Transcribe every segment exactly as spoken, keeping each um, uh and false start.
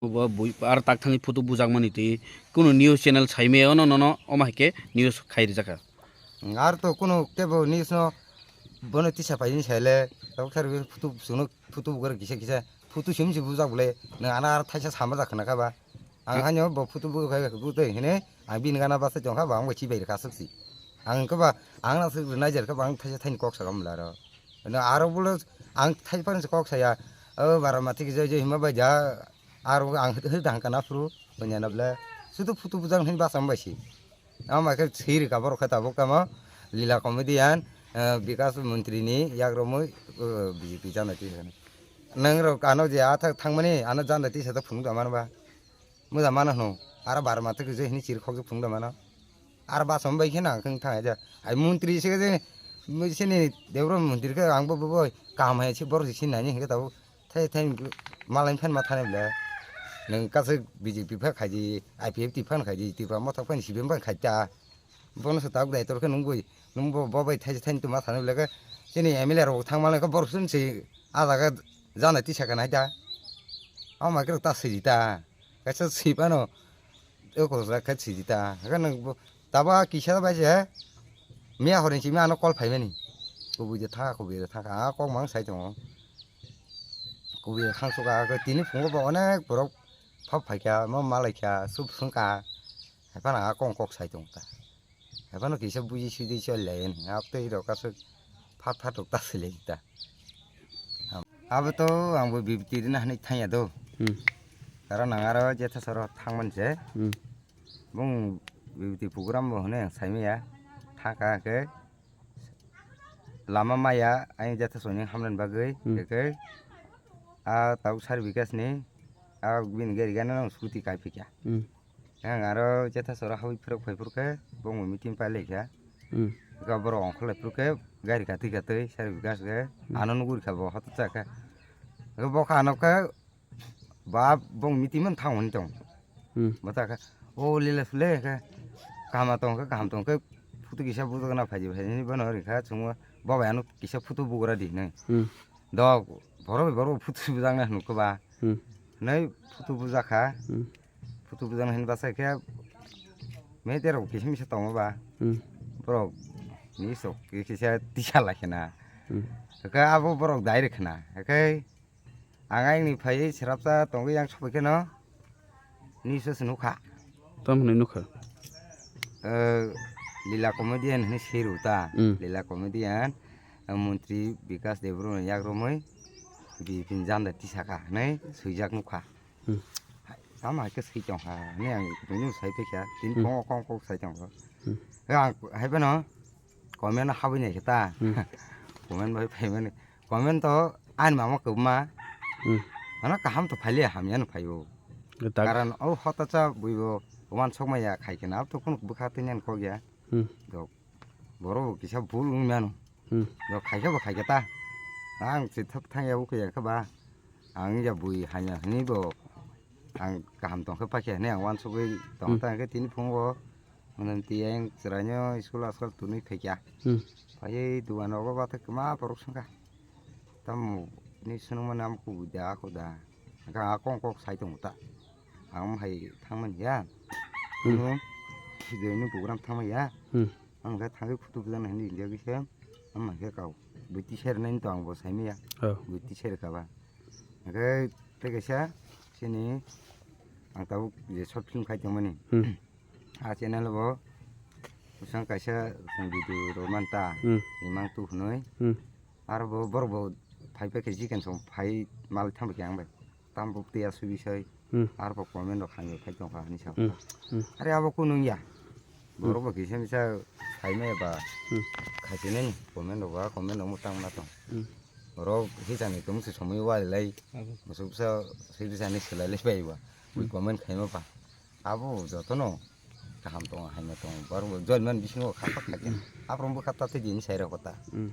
Bo bui ar tak thani photo bujak mani twi kuno news channel sai me ono nono, omo hai khe news khai rijak kha. Ar to kuno kebo news no bono tisa pai ni sai le, tabuk sar photo suno photo bugar kisa kisa photo sim si bujak bole, nang ana ar thaisa sama jak khna kha ba. Ang hanyo bo photo bu khai bu tei hine, ang bini gana basa jong kha ba, ang bai chibai rwkha aswk si. Ang khe ba, ang aswk rwnai jer kha ba, ang thaisa thaini kok sa gam la ro. Ano aro bolo ang thai pan kok saya, o bara mati ki joi joi hima bai ja, aro ang hil dang kana phuru, banya na ble, sudu photo bujang hin basa bai si. Ama khe siri ka borok khe tabuk tamo, Lila comedian, eh, Bikas Montri ni yak romoi, eh, B J P jana ti. Nang rok ano je athak thangmani, ano jana ti sa ta phunuk da man ba. Moja mano hwno, aro bar mata khe je hini chiri khokjak phunuk da mano. Aro bacham bai khe nang khwng thang ja. Ai montri se je, sini Debra montri khe ang bo bo bo kaham hai se borok je sini nani hwnkhe tabuk thai thai malai phan ma thani ble. Nang kaisa B J P pha khaidi, I P F T phan khaidi, Tipra Motha phan C P M phan khai ta. Bono se tabuk daitor khe nung bui, nung bo, bo bai thaisa thaini tongma thani ble khe, chini M L A rok thang male khe borok chwng se ah jaga jana tisa kana hai ta. Ama khe ta siri ta. Kaisa swi phano, o kok khe siri ta. Hakhe nang bo, tabo kisa bai se, miya hor ni simi ano call phaimani. Kubui de thangkha, kubui de thangkha, ah, kok mang sai tongo. Kubui de thang suka, tini phungo bo onek borok phap phaikha, mo malaikha, sup sungkha. Haphano a kong kok sai tong ta. Haphano kisa buji sui de chol lai, a tei rok aswk phat phat rok ta sile ta. Abo to ang bo bibti rina hani thanya do. Hmm. Karon ang aro jetha soro thangman se. Hmm. Bung bibti program bo hone ang saimaya. Thaka ke lama maya, ayang jetha soni hamlen bagwi, Hmm. Ke ke a tau sar bikas ni, a bin gari gana nang scooty kai phikya. Hmm. Ang aro jetha sora hawi phirok phai phurkhe, bongwi meeting pai laikha. Hmm. Ga borok ongkhor lai phurkhe, gari katwi katwi, sari gas khe, Hmm. Ano nugurikha bo hoto chakha. Ga bokha ano khe, ba bong meeting man thang hwn tong. Hmm. Bo chakha, o lila sule khe, kaham tong khe, kaham tong khe, photo kisa bujak na phaidi phaidi bono rikha, chwngno, babai ano kisa photo bugra di hinwi. Hmm. Dok, borok bai borok photo bujak na hinwi khe ba. Hmm. Nai photo bujak kha. Hmm. Photo bujang hin basa khe media rok kisa misa tongo ba. Hmm. Borok ni sok kisa tisa lai khna. Hmm. Khe abo borok dai rw khna. Khe ang ayang ni phai srapsa tongwi yang sophi kheno ni se se nukha. Tam hwnwi nukha? Eh, Lila comedian hwnwi swiru ta. Hmm. Lila comedian, eh, montri Bikas Debbarma ni yak romwi B J P ni janda tisaka hwnwi swijak nukha. Hmm. Hai, tamo hai khe swi tong kha, hwnwi ang buino sai phai kha, tini Hmm. phone o kok kok sai tong kha. Hmm. Ang hai phano comment habwi nai khe ta. Hmm. Comment bai phaimani. Comment to ani mama kwbma. Hmm. Ano kaham to phailiya, hamya no phaio. Karon o hotacha buibo wansok maya khai khe na, to kunu bwkha twi nani kok ya. Hmm. Dok. Borok bo kisa bul wng mano. Hmm. Bo khaikhe bo khaikhe ta. Ang se thok thang ya, bo khe ya khe ba. Ang ya bui hanya hini bo. Ang kaham tong khe pakhe hini ang wansugwi tong Hmm. ta khe tini phungo. Mwnam tiyang chwraino school askal tunui phaikya. Hmm. Phaiwi dugan rogo bathai kwma borok swngkha. Tamo ni swngmani am kubui da ako da. Hwnkhe ang kok kok sai tongo ta. Ang hai thangmani ya. Hmm. Ano video ni program thangmani ya. Hmm. Ang khe thangwi photo bujana hinwi rijagwi se. Ang khe kau. Bui tisai rwnai to ang bo saimaya. Oh. Bui tisai rwkha ba. Hwnkhe tei kaisa chini ang tabuk je short film khai tongmani. Hmm. A channel bo bwsang kaisa video rw manta. Hmm. Imang tu hwnwi. Hmm. Aro bo borok bo phai phai khe chicken song phai mal thang khe ang bai. Tam bo tei asubisai. Hmm. Aro bo comment rok hamya phai tong kha hinwi sa. Hmm. Hmm. Are abo kunu wngya. Hmm. Borok bo kisa misa phaimaya ba. Hmm. Khasinani comment rok ba comment rok mwtang na tong. Hmm. Borok hisani tong se somoi wali lai. Abo. Musu bwsa sidi sani swlai lai bai ba. Wi Hmm. comment khaima ba. Abo jotono kaham tongo, hamya tongo. Borok bo join man bisingo kha kha kha khe. Hmm. Aphuru bwkha ta tei din sai rok ta. Hmm.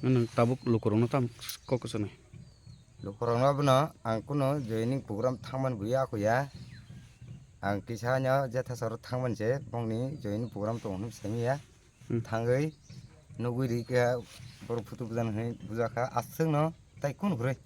Nang tabuk lukurokno tam kok kwchwnai? Lukurokno abono ang kuno joining program thangmani buya ako ya. Ang kisa no jetha soro thangmani se bongni joining program tongo hinwi saimaya. Hmm. Thangwi nugwi rikha borok photo bujana hinwi bujakha aswkno tai kunu kwrwi.